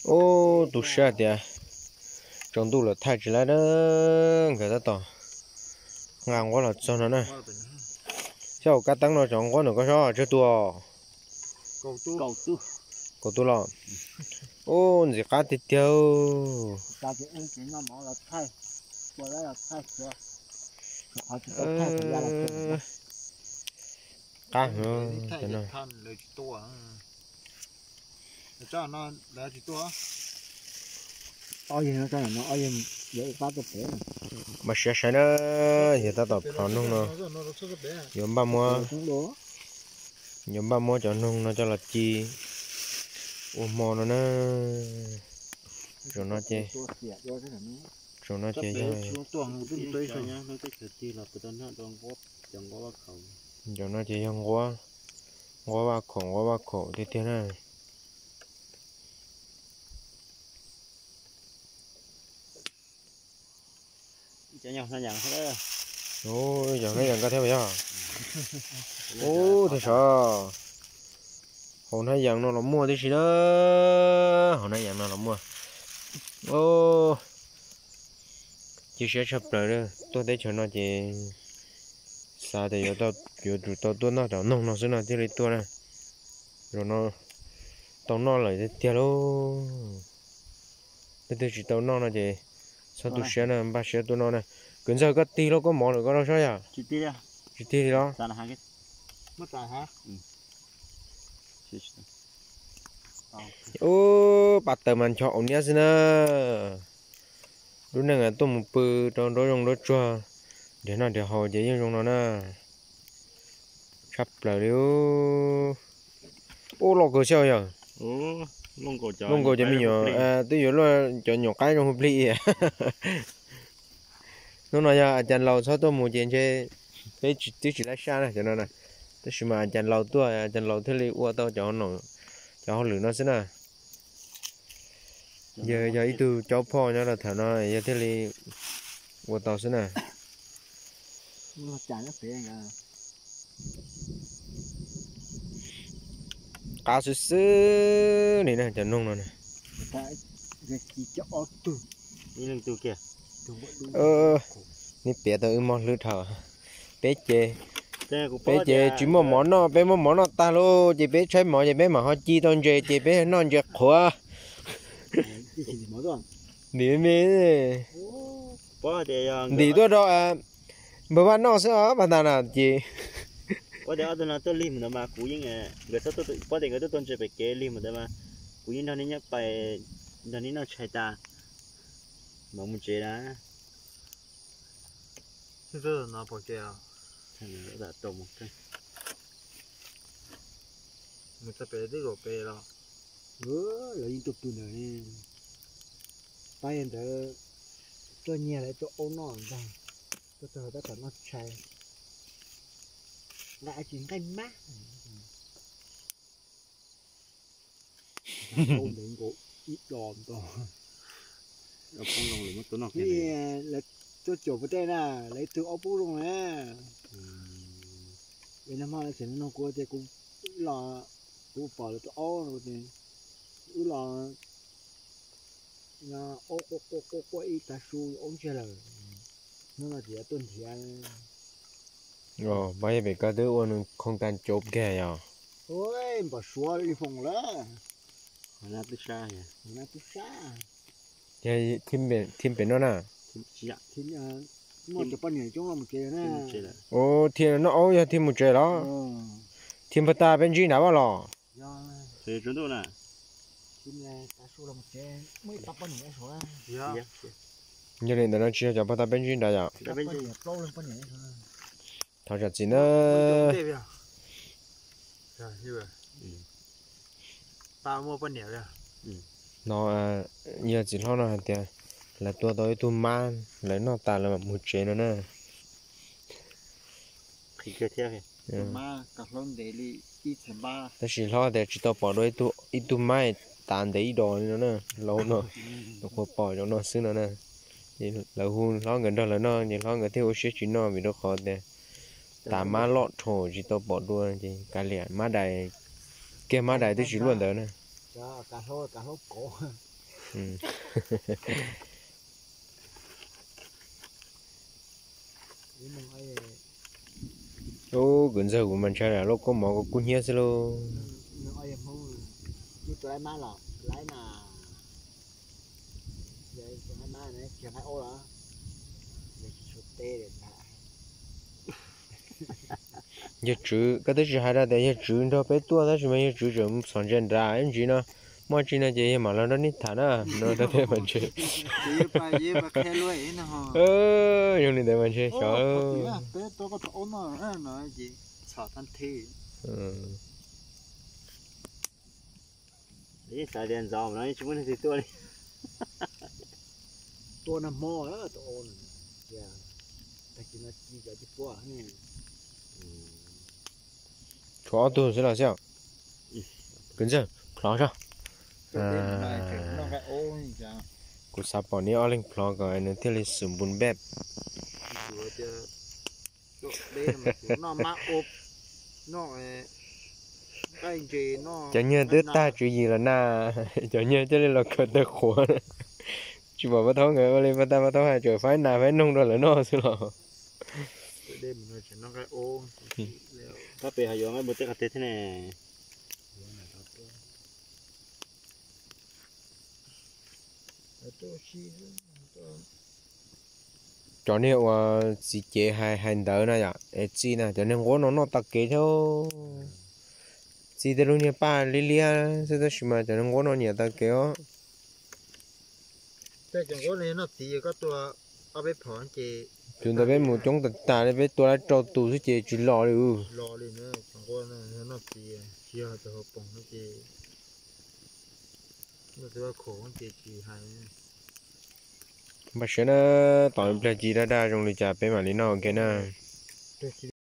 Ub, tu siab tias tsaus ntuj lawm thaij tsis laib na, nkawd tab tom nqa nquab los txog no na. Xyov hauv kab teeb no cov nquab ntawm koj sob tsawg tus? Kaum tus los. Ub, ntxim qab tiag tiag. Qab heev. Mas siab sai na, yog tab tom plhov noog no, yuav npaj muab, yuav npaj muab cov noog no coj los ci ua hmo no na. Zaum no ces, zaum no ces yog, zaum no ces yog nquab, nquab vaj khaum, nquab vaj khaum tiag tiag na. Ub, yog hnab yas koj thiab yog? Ub, thiab sov, hauv hnab yas no los muaj tib si na, hauv hnab yas no los muaj. Ub, cia siab tshaj plaws, tuaj teb chaws no ces xav tias yuav tsum tau tuaj noj cov noog no xwb no thiaj li tuaj na. Zaum no tau noj lawm tiag tiag lauj. Leej twg tsis tau noj no ces txhob tu siab na, npaj siab tuaj noj na. Kwv Ntxawg, koj tig lauj, koj mov lawm koj rau sob yom? Tsis tig li los? Ub, pab taws mas ncho aus niab xwb na. Lub neej tuaj mus pw rau nruab zoov nruab tsuag, nrhiav noj nrhiav haus ces yeej zoo no na. Tshaj plaws li. Ub, loj kawg xwb yog. Loj nkaus cov me nyuam, twb yuav luaj cov nyuam qaib zoo hu plig. Hnub no yog a cas laus txhob tuaj mus ces ntshe peb twb tsis laib saj na cov no na. Tab sis mas a cas laus tuaj, a cas laus thiaj li ua tau cov, cov hauj lwm no xwb na. Yog, yog ib tug caub phoj nyob rau thaum no yog thiaj li ua tau xwb na. Qab xwb xwb li na cov noog no na. Neb piav tau wb mob hlwb dhau. Peb ces, peb ces tsis muaj mov noj, peb muaj mov noj tag lauj ces peb tshaib mov ces peb mam ho ci tau ntses ces peb noj ntses qhuav. Ntim me, ntim tuaj rau npawg Vaj noj xwb os pas tas na ces. Ob tug no tuaj lig mus ntawd mas kuv yeej, nkawd txhob tuaj, pab tias nkawd tuaj tau ntses pem kev lig mus ntawd mas kuv yeej nrog neb nyob pais, nrog neb noj tshais tas mam mus tsev na. Mus txog pem twb zaum pem los. Lawv yeej tuaj pw ntawd ne. Pab ntawd tuaj nyiag lawv tuaj aub noj ntag, tuaj txog tab tom noj tshais. Nqaij tsis nqaij mab. Aub ntev nkaus ib do ntag. Lawv tuaj caum pub tej na, lawv ib tug aub pub zoo na. Es nag hmo lawv tseem nug kuv tias kuv los, kuv pom lawv tus aub no, wb los aub quaj quaj quaj ib tav su aub ntsiag lawm. Hnub no ces yuav tuaj nrhiav. Pab yog pem koj twb ua nws khooj kas cov kag yog. Npam suav li foom lawm. Tub sab, thiab pem no na. Muaj cov poj niam coob los mus tsev na. Ua thiaj noj aub yog thiaj mus tsev los? Thiaj npawg tas peb ntsib nrad vaj los? Yog li ntawd no tsis yog cov pog tas peb ntsib nrad yom? Thov zam txim na. No yog txiv hlob no hais tias lawv tua tau ib tug mab, lawv noj tas lawv mam mus tsev no na. Tab sis hlob tias tsis tau pom dua ib tug mab tav ntev ib dos li no na, laus no, nyuam qhuav pom zoo no xwb no na. Lawv hu hlob nkawd nrog lawv noj ces hlob nkawd thiaj ua siab tsis noj vim rau qhov tias tas mab loj dhau tsis tau pom dua ces kav liam mab dais Kiag mab dais twb tsis luaj ntawd na. Ub, kwv ntxawg, kuv mas ntshai lam lauj kaub mov kuv kub hnyiab xwb lauj. Yawg Tswv, koj twb tsis hais rau tias yawg Tswv nrog peb tuaj tab sis mas yawg Tswv tseem txhom ntse nrad ib ntsis no, muaj tsi no ces yawg mam los nrog nej tham na no rau tej mas ntshe. Zoo li ntawd mas ntshe xyov. Tshuav ob tug xwb los xwb. Kwv ntxawg, plhov zog. Kuv xav pom neb ob leeg plhov kom nws thiaj li xwm npun npej. Cov nyuag twb tag tswv yim los na, cov nyuag thiaj li los khaws tawg qhuav. Tsis pom pab thaub nkawd ua li, pab tag pab thaub hais tseem faib nas faib noog rau lawv noj xwb los. Cov niag uas txiv cev hais hais ntawd na yom, es txi na, cov niag nquab no noj tau kev thiab. Txi tej lub niag paj liab liab xwb tab sis mas cov niag nquab no nyiam tau kev os. Tus ntawd peb mus coob tas tas li, peb tua lawm rau tus xwb ces tsis los li. Npaj siab na, tos ib pliag ci daj daj zoo li cas peb mam li noj ua ke na.